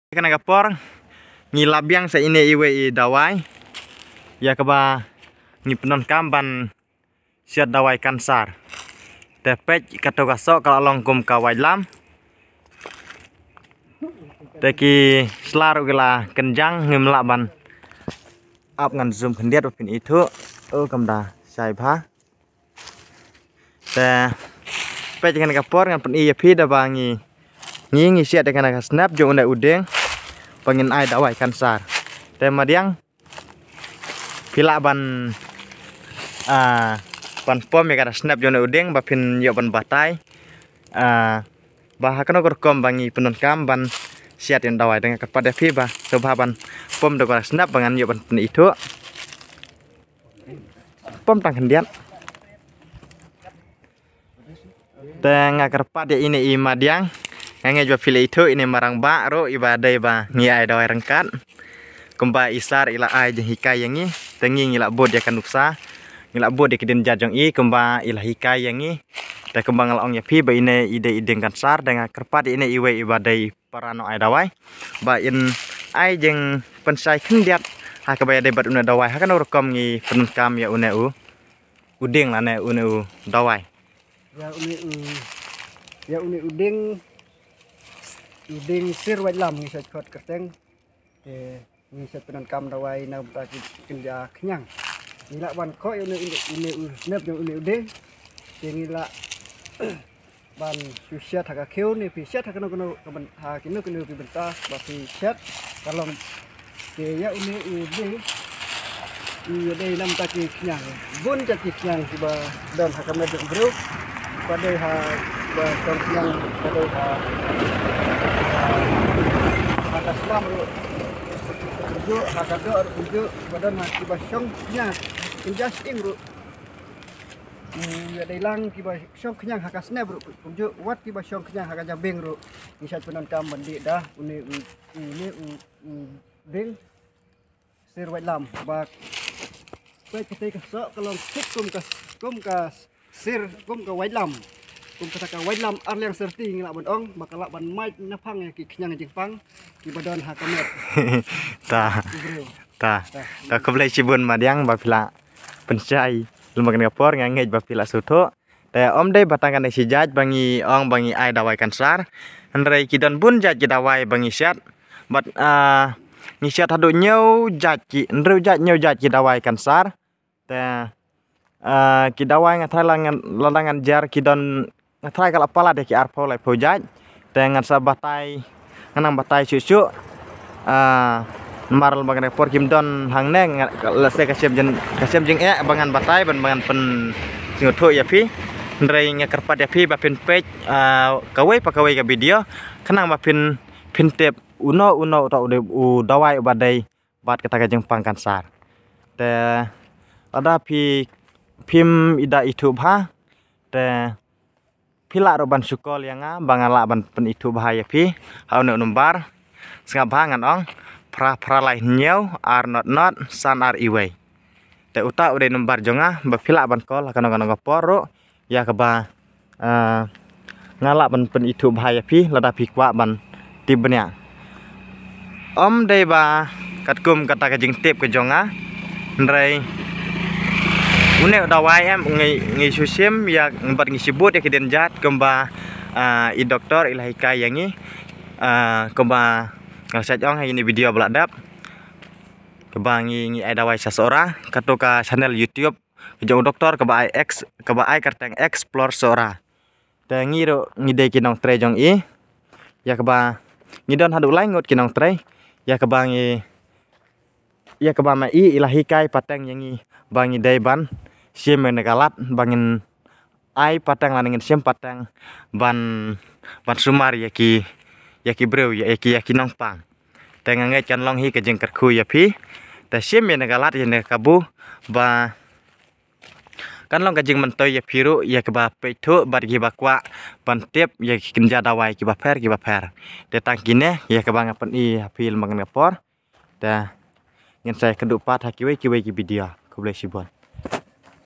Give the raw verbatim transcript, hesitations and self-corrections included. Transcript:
Kane ka por ngi la biang sa ine iwei i dawai ïa kaba ngi pyndonkam ban siat dawai kansar. Te peit kato ka soh ka la long kum ka waitlam. Te ki sla ruh ki la kynjang, ngim lah ban ap ngan zoom khyndiat ba phin ithuh. O, kam da shai bha. Te peit kane ka por ngan pyni ïa phi da ba ngi, ngi, ngi siat ïa kane ka snep jong une u dieng ba ngin ai dawai kansar. Te madiang phi lah ban, ah, ban pom ïa kata snep jong une u dieng ba phin ïoh ban batai, ah, ba ha kano ka rukom ba ngi pyndonkam ban siat ïa une u dawai. Te nga kyrpad ïa phi ba sngewbha ban pom da kata snep ba ngan ïoh ban pynithuh. Pom tang khyndiat. Te nga kyrpad ïa ine i madiang. Nga ngeit ba phi la ithuh, ine i marang bah ruh iba dei ba ngi ai dawai ryngkat. Kumba i sar i la ai jinghikai ïa ngi, te ngi ngi la bud ïa ka nuksa, ngi la bud ïa ki dienjat jong i kumba i la hikai ïa ngi. Te kumba nga la ong ïa phi ba ine i dei i dieng kansar, te nga kyrpad ïa ine iwei iba dei para nong ai dawai ba in ai jingpynshai khyndiat ha kaba ïadei bad une u dawai, ha kano rukom ngi pyndonkam ïa une u, u dieng lane une u dawai. Ïa une u, ïa une u dieng, u dieng sir waitlam ngi sa khot kyrteng. Te ngi sa pyndonkam dawai na bynta ki kynja khñiang. Ngi lah ban khoh ïa une, une, une u snep jong une u dieng. Te ngi lah ban shu siat ha ka khiew ne phi siat ha kano kano ka byn-, ha kino kino ki bynta ba phi siat ka long. Te ïa une u dieng, u dei na bynta ki khñiang. Bun jait ki khñiang kiba don ha ka met jong u briew. Ba dei ha, ba don khñiang ba dei ha, ha, ha ka slam ruh kumjuh, ha ka doh ruh kumjuh, ba don ha kiba shong khñiang kynja shyieng ruh. Hmm, ïa dei lang kiba shong khñiang ha ka snep ruh kumjuh, wat kiba shong khñiang ha ka jabieng ruh. Ngi sa pyndonkam ban dih da une u, une u, u dieng sir waitlam ba peit katei ka soh ka long thik kum ka, kum ka sir, kum ka waitlam. Kum kata ka waitlam arliang syrti ngi lah ban ong ba ka lah ban mait naphang ïa ki khñiang jingpang kiba don ha ka met. Ta. Ki briew. Ta. Ta. Ta, khublei shibun madiang ba phi la pynshai lem bad kane ka por, nga ngeit ba phi la sngewthuh. Te ym dei ba tang kane shi jait ba ngi ong ba ngi ai dawai kansar. Hynrei ki don bun jait ki dawai ba ngi siat. Bad, ah, ngi siat haduh hynñiew jait ki, hynriew jait hynñiew jait ki dawai kansar. Te, ah, ki dawai nga tharai la ngan, lada ngan jer ki don, nga tharai ka la palat ïa ki arphew laiphew jait. Te ngan sa batai, ngan nang batai shuh shuh. Ah, namar lem bad kane ka por kim don hangne, nga, ka, lehse ka shem jin, ka shem jingeh ba ngan batai ban ba ngan pynsngewthuh ïa phi. Hynrei nga kyrpad ïa phi ba phin peit, ah, kawei pa kawei ka video khnang ba phin, phin tip uno uno uta u dei u dawai uba dei bad kata ka jingpang kansar. Te lada phi, phim i da ithuh bha, te phi lah ruh ban shu call ïa nga ba nga lah ban pynithuh bha ïa phi ha une u number. Sngap bha ngan ong, phra phra lai hynñiew ar not not san ar iwei. Te uta u dei number jong nga ba phi lah ban call ha kano kano ka por ruh ïa kaba, ah, nga lah ban pynithuh bha ïa phi lada phi kwah ban tip bniah. Ym dei ba katkum kata ka jingtip ka jong nga, hynrei une u dawai em ngi, ngi shu shim ïa bad ngi shu bud ïa ki dienjat kumba, ah, i doktor i la hikai ïa ngi, ah, kumba nga la shait ong ha ine i video ba la dep. Kaba ngi, ngi ai dawai sha Sohra, kato ka channel YouTube ka jong u doktor kaba ai ex-, kaba ai kyrteng Explore Sohra. Te ngi ruh ngi dei ki nongtrei jong i. Ïa kaba ngi don haduh lai ngut ki nongtrei. Ïa kaba ngi, ïa kaba ma i i la hikai pateng ïa ngi ba ngi dei ban shim ïa kane ka lad ba ngin ai pateng lane ngin shim pateng ban, ban sumar ïa ki, ïa ki briew, ïa ki, ïa ki nongpang. Te nga ngeit kan long hi ka jingkyrkhu ïa phi. Te shim ïa kane ka lad, ïa kane ka kabu ba kan long ka jingmyntoi ïa phi ruh, ïa kiba peit thuh bad kiba kwah ban tip ïa ki kynja dawai kiba pher kiba pher. Te tang kine ïa kaba nga pyni ha phi lem bad kane ka por. Te ngin sa ïakynduh pat ha kiwei kiwei ki video. Khublei shibun.